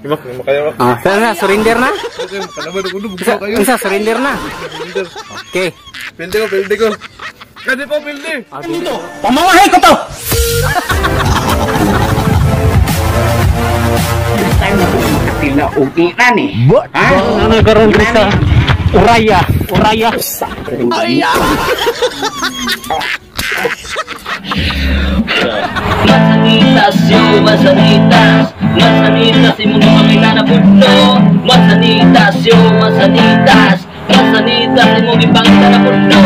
Imak, makaya. Ah, sana surrender na? Kalaban ako bugso kayo. Isa surrender na. Okay. Pilde ko, pilde ko. Kadi po pilde. Dito. Pamamahay ko to. Time na makatila og inani. Ha? Ano karon sa Uraya, Uraya. Ay. Masanitas yo, masanitas. Masanitas, imong gipangita na pudno. Masanitas yo, masanitas. Masanitas, imong gipangita na pudno.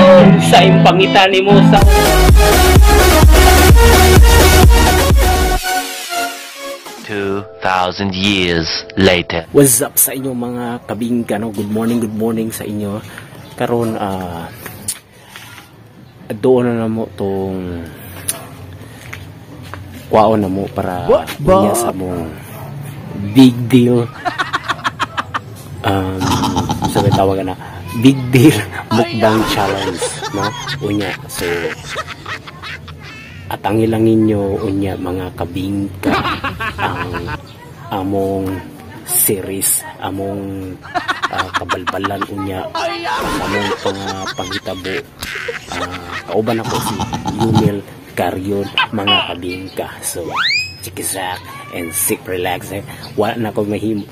Sa imong pangita nimo sa 2,000 years later. What's up sa inyo mga kabingka, no? Good morning sa inyo. Karon doon na namo tong kwaon na mo para niya sa mong big deal. So may tawagan na big deal mukbang challenge, no? Unya, so at ang ilang ninyo unya mga kabingka ang among series, among kabalbalan unya, among panghitabo. Kauban ako si Yumil Carrion mga kabingka. So chikizak and sit relax, eh. Wala na ko mahimo.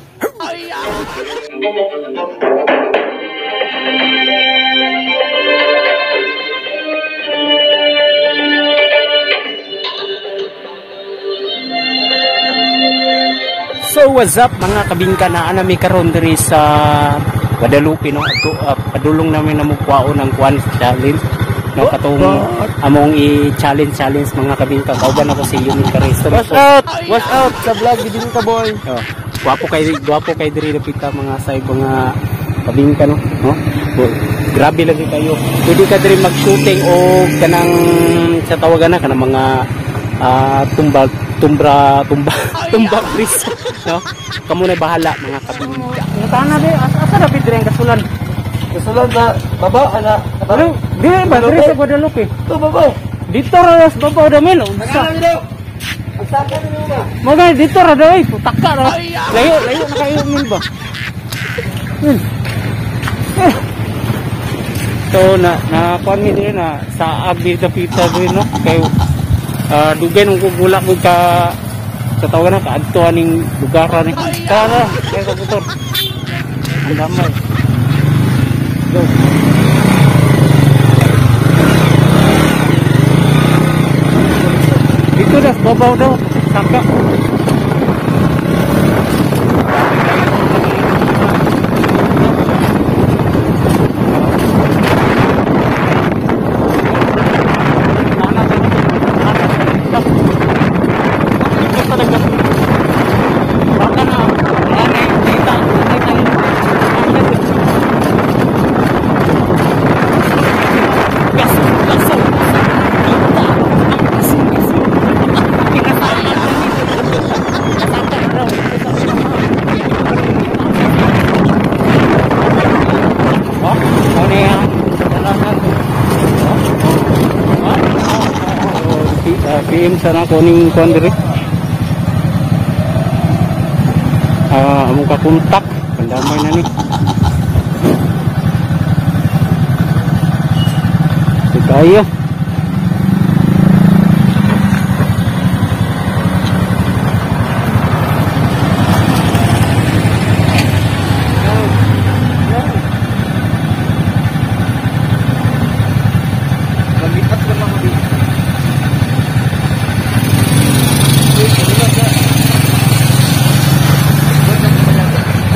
So what's up mga kabingka, na anami karon diri sa Guadalupe, no? Padulong namin na mukwaon ang kwan challenge, no? Katong among i-challenge challenge mga kabingka. Kauban ako si Yumil Carrion. Watch out! Watch out sa vlog Bingka boy. Oh, gwapo kay diri dapita mga say mga kabingka, no? No? Grabe lagi kayo. Pwede ka diri mag-shooting o kanang sa tawagan na kanang mga tumba tumba Chris, no? Kamo na bahala mga kabingka. Tana de asa dapat diri ang kasulan? Kasulan sa baba ana. Ano? Dili ba diri sa Guadalupe? To baba. Dito ra sa baba damin. Mga dito ra daw, putaka ra. Layo layo na kayo min ba. So na kuan mi diri na sa abi dapita diri, no? Kay dugay nung gulak mo ka sa tawagan na kaadto aning lugar ni. Tara, kay sa motor. Ang damay. Go. Dito das babaw daw, saka. PM sana kuning kuan diri. Among kakontak pandamay na ni. Kayo.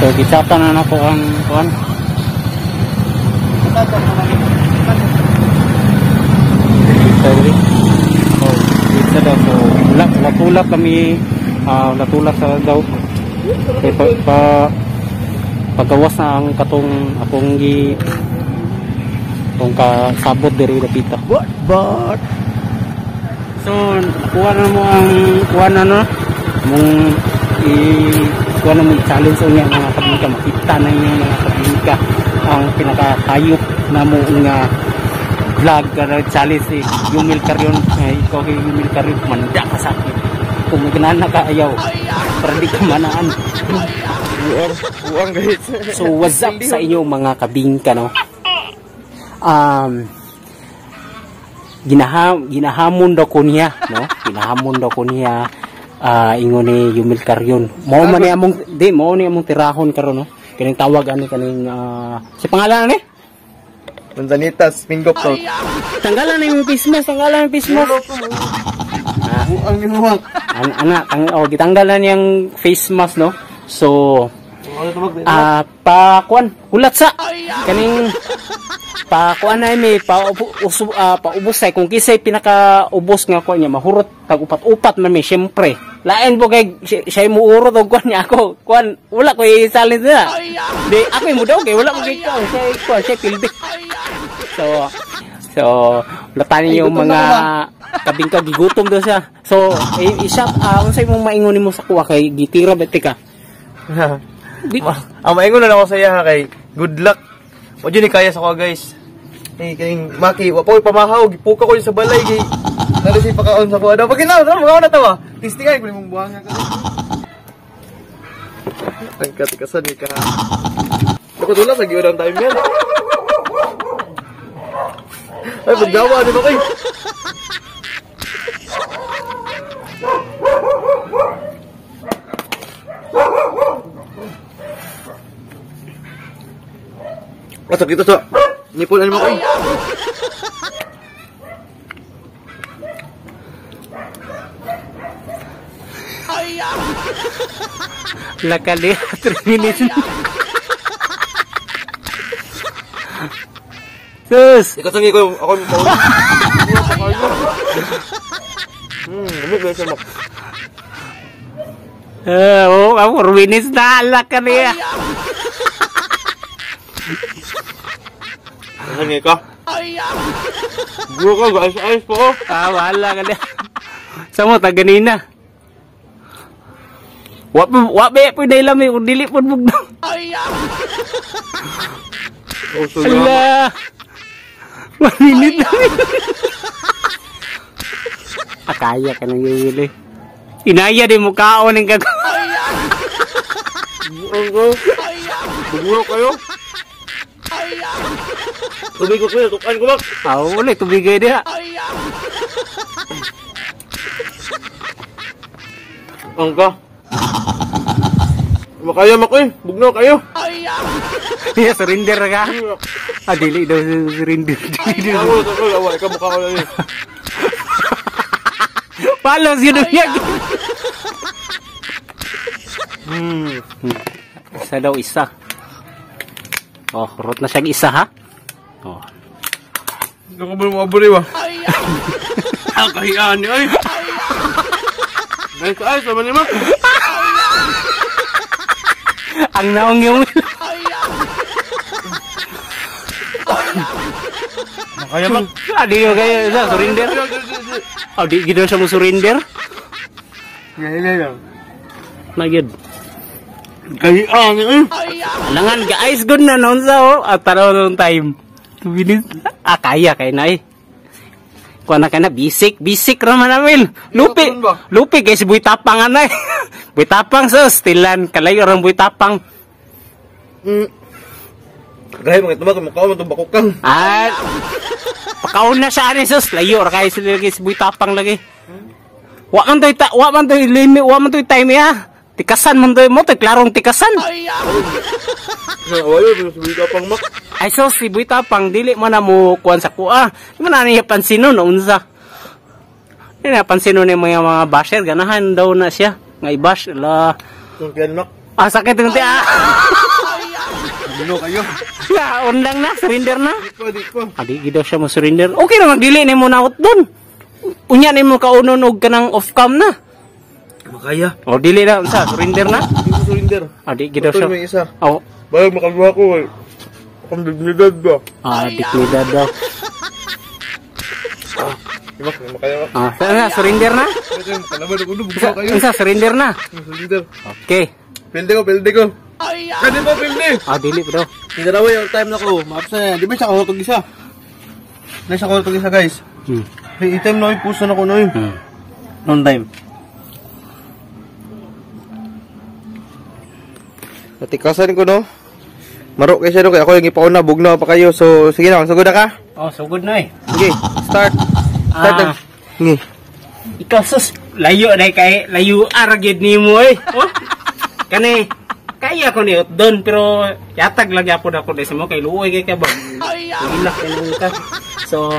So, gitsata na nako ang kuan. Sorry. Oh, gitsa daw. So, latulak kami, latulak sa daw. Kaya pagawas na ang katong akong gi tong kasabot diri dapita. What? But so, kuha na mo ang kuha na, no? Mong i kuha na mo challenge unya mga kabingka, makita na inyo mga kabingka ang pinakahayop na mo nga vlog challenge si Yumil Carrion. Ikaw kay Yumil Carrion, manda ka sa akin kung magana ka ayaw. Para di ka manaan. Buang guys. So what's up sa inyo mga kabingka, no? Ginahamon daw ko niya, no? Ginahamon daw ko niya, ingon ni Yumil Carrion. Mao man ni among di mao ni among tirahon karon, no? Kining tawag ani kaning si pangalan ani? Manzanitas, Minggop to. Tanggalan na yung face mask, tanggalan yung face mask. Buang ni buang. Ana, oh, gitanggalan niyang face mask, no? So pakuan, hulat sa kaning pakuan na may paubos ay kung kisay pinakaubos nga kuan niya mahurot tag upat-upat man may syempre. Lain po kay siya mo urot og kuan niya ako. Kuan wala ko i-challenge na. Di ako mo daw kay wala ko kay kuan siya kuan siya pildi. So latan yung mga kabingka gigutom daw siya. So i-shop unsay mong maingon nimo sa kuha kay gitira ba tika? Ang maingon na ako sa iya kay good luck. Wa jud ni kaya sa kuha guys. Eh kaning Maki, wa pa koy pamahaw, gipuka ko sa balay kay nari siya pakaon sa kuha. Daw paginaw, daw makaon na tawa. Tistingan ko nimong buhanga ka. Ang katikasan ni ka. Ako dula sa giuran time yan. Ay pagdawa ni ba kay? Asa kita sa nipol ani mo kay. Lakali 3 minutes. Sus. Ikaw sangi ko ako mo. Lamig ba sa mak. Oh, 4 minutes na lakali. Sangi ka. Bro ka, guys, ayos po. Ah, wala ka na. Sa mo, ta ganina. Wa ba po na ilami, kung dili po bugno. Oh, so Ala. 1 minute na. Kaya ka nang yuyuli. Inaya di mo kaon ng kag. Buguro kayo. Tubig ko kuya, tukan ko bak. Ah, wala tubig kayo diha. Ang ka. Makaya makoy, bugnaw kayo. Yeah, surrender ka. Ah, dili daw surrender. Dili daw. Ako, awa, ikaw mukha ko lang eh. Palos yun niya. Isa daw isa. Oh, rot na siyang isa ha. Oh. Naku ba mo aburi ba? Ang kahiyaan niyo ay. Guys, ay, sama ni Mac. Ang naong yung Makaya Mac. Adi yo kayo isa surrender. Oh, di gid siya mo surrender. Ngayon. Nagyud. Kahiyaan niyo ay. Alangan guys, good na noon sa oh. At tanaw nung time. 2 minutes. Ah, kaya kay na eh. Kuha na ka na, bisik. Bisik raman namin. Lupi. Lupi kay si Buy Tapang anay. Buy Tapang sus. Tilan. Kalayo orang Buy Tapang. Gaya mga tumag, mukha mo itong bakukang. Ah, pakaon na siya ani sus. Layo ra kayo sila lagi si Buy Tapang lagi. Wa man to'y wa man to'y limit, wa man to'y time ya. Tikasan man to'y mo, to'y klarong tikasan. Wayo, pero si Buy Tapang mak. Ay sus, si Buy Tapang dili man na mo kuan sa kuha. Di man na niya pansinon unsa. Di na pansinon ni mga basher ganahan daw na siya. Nga i-bash la. Tungkian mak. Ah, sakit ng tiya. Ano kayo? Ya, on lang na, surrender na. Di ko. Adi gid daw siya mo surrender. Okay ra magdili nimo naot dun. Unya nimo kaunon og kanang off cam na. Makaya. O dili na unsa, surrender na. Di ko surrender. Adi gid daw siya. May isa. Oh, Bayag makaluha ko eh. Akong dignidad ba? ah, dignidad daw. Di mak, makaya mak. Ah, na, surrender na. Unsa surrender na? Surrender. Okay. Pilde ko. Kadi pa pilde. Ah, dili pa daw. Dalawa yung time na ko. Maaps na yan. Di ba siya kahutog isa? Di siya kahutog isa guys. Hey, item na yung puso na ko na yun. Noon time. Natikasan ko, no? Maro kay siya, no? Kaya ako yung ipauna, bugnaw pa kayo. So, sige na, sugod na ka? Oh, sugod na eh. Sige, start. Start na. Sige. Ikaw sus, layo na kay layo aragid nimo eh. Oh. Kani kaya ko ni utdon pero yatag lang gyapon ako sa mo kay luoy kay ka ba. Ilak kay ka. So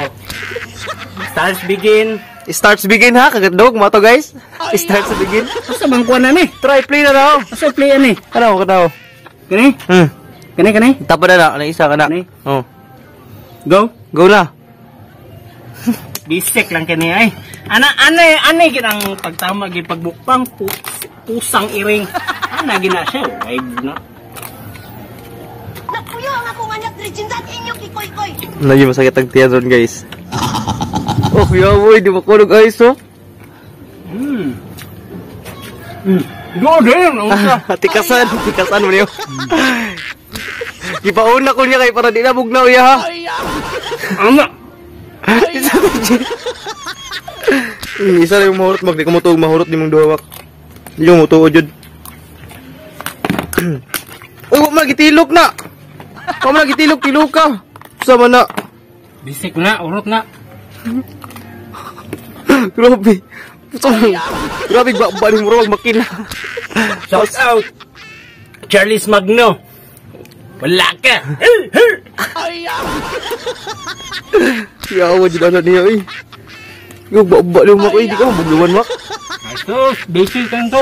starts begin. Starts begin ha, kagatdog mo to guys. Starts begin. Asa bang kuan na ni? Try play na daw. Asa play ani? Ano ko daw? Kani? Kani kani? Tapo na na, isa ka na. Kani? Oh. Go. Go na. Bisik lang kani ay. Ana ana ani ginang pagtama gi pagbukpang pusang iring. Ana gina siya. Ay na. Nagpuyo ang akong anak diri inyo kikoy-koy. Lagi masakit ang tiyan ron guys. Oh, kuya boy, di ba ko guys oh? Go din. Tikasan, tikasan mo niyo. Gipauna ko niya kay para di na bugnaw iya ha. Ana. Isa lang yung mahurot mag, di ko mutuog mahurot di mong duha wak. Di mo mutuo jud. Uy, wa man gitilok na. Wa man gitilok, tilok ka. Sa man na. Bisik na, urot na. Grabe. Grabe ba ba ni murag makina. Shout out Charles Magno. Wala ka. Yawa jud ana niya eh. Yung ba ba ni mo ko, di ka mabugluan mak. Sus, basic kan to.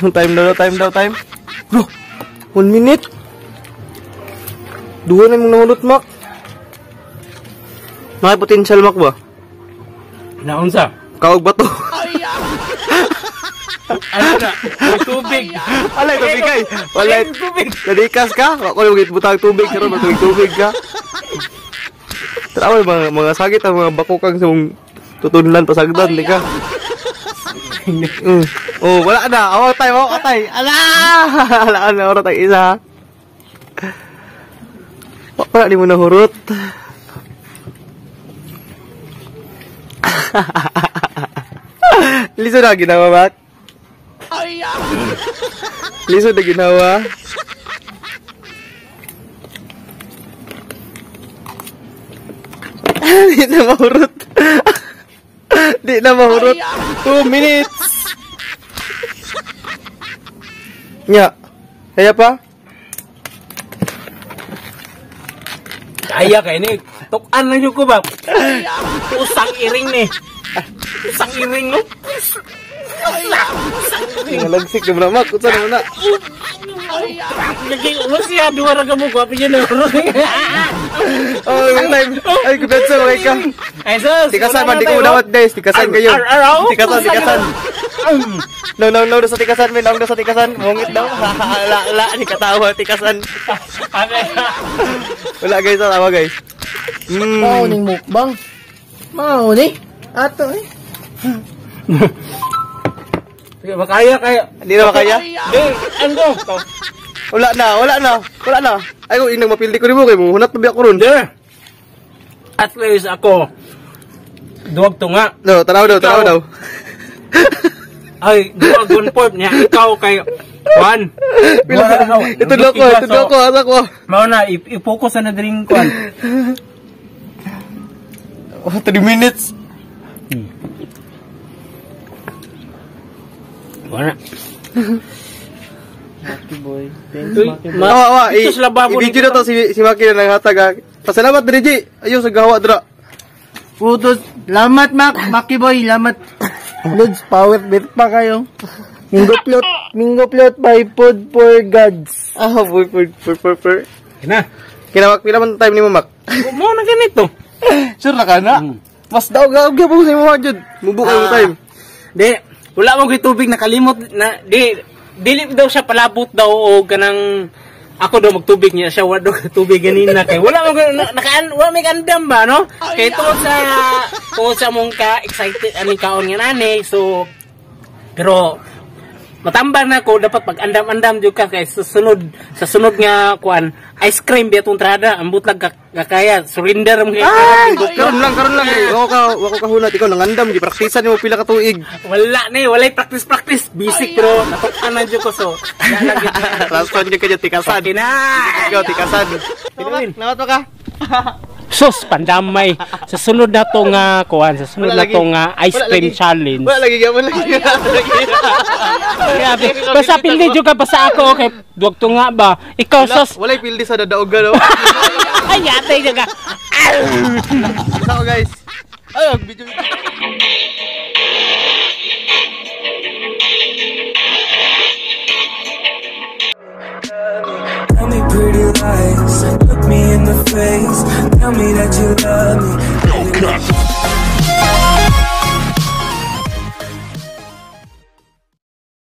Time daw, time daw, time. Bro, 1 minute. Duha na imong nahulot mak. May potential mak ba? Naunsa? Kawag ba to? Ano na? May tubig. Alay, tubig kay. Walay. Tubig. Nadikas ka? Ako yung butang tubig karon, matubig-tubig ka. Tara mga sakit ang mga bakukang sa mong tutunlan pasagdan, di ka. Oh, wala na. Awa tayo, awa tayo. Ala! Ala na oras tayo isa. Wala di mo nahurot. Liso na ginawa, Mak. Liso na ginawa. Di na mahurot. Di na mahurot. 2 minutes. Nya. Kaya pa? Kaya kay ni. Tukan lang yung ko ba? Pusang iring ni. Pusang iring no. Pusang iring. Nalagsik na ba, Mak? Unsa naman na? Naging uwas siya. Duha ra ka mo. Gwapo niya na. Oh, may time. Ay, kumpensa mga ka. Ay, sus. Tikasan man, di ko dawat guys. Tikasan kayo. Tikasan, tikasan. No, no, no, sa tikasan, men. No, sa tikasan. Mungit daw. Ala, ala, ni katawa, tikasan. Wala guys, tawa guys. Mao ning mukbang. Mao ni. Ato eh. Makaya kaya. Hindi na makaya? Di, ano? Wala na, wala na, wala na. Ay, kung inang mapildi ko nimo kay mo, hunat na biya ko ron. Di. At least ako, duwag to nga. No, tanaw daw, tanaw daw. Ay, duwag 1/4 niya. Ikaw kay Juan. Ito daw ko, ito daw ko, asa ko. Mao na, i-focus na drink Juan. Oh, 3 minutes. Wala. Maki boy. Thanks, Maki boy. Awa, i-video na to si Maki na nanghatag ha. Pasalamat diri G. Ayo sa gawa dra. Putos. Lamat Mak, Maki boy, lamat. Lods power bit pa kayo. Minggo plot by food for gods. Ah, boy, for for for. Kina. Kina Mak, pila man time nimo Mak? Mo na ganito. Sure na ka na? Mas daw gaog gyud sa imo jud. Mubo kayo time. Di, wala mo kay tubig nakalimot na di dili daw siya palabot daw o kanang ako daw magtubig niya siya wa daw tubig ganina kay wala mo naka wala may kandam ba no kay tungod sa mong ka excited aning kaon nga nani so pero matambang na ko dapat pag andam-andam jud ka kay sa sunod nga kuan Ice cream biya tong trada, ambot lang kakaya, surrender mo kay. Karon lang, karon lang eh. Wako ka hunat ikaw nangandam gi praktisan nimo pila ka tuig. Wala ni, walay practice practice. Basic pero natukan na jud ko so. Wala lang gyud. Rason gyud kanya tikasan. Okay na. Ikaw tikasan. Nawat pa ka. Sus, pandamay. Sa sunod na to nga kuan, sa sunod Wala na to lagi. nga ice Wala cream lagi. challenge. Wala lagi gyapon lagi. Grabe. Basta pildi jud ka basta ako okay. Duwag to nga ba. Ikaw sus. Walay pildi sa dadaogan no. Ay, yatay jud ka. Ako guys. Ay, ang video. Tell me pretty lies, look me in the face. Tell me that you love me.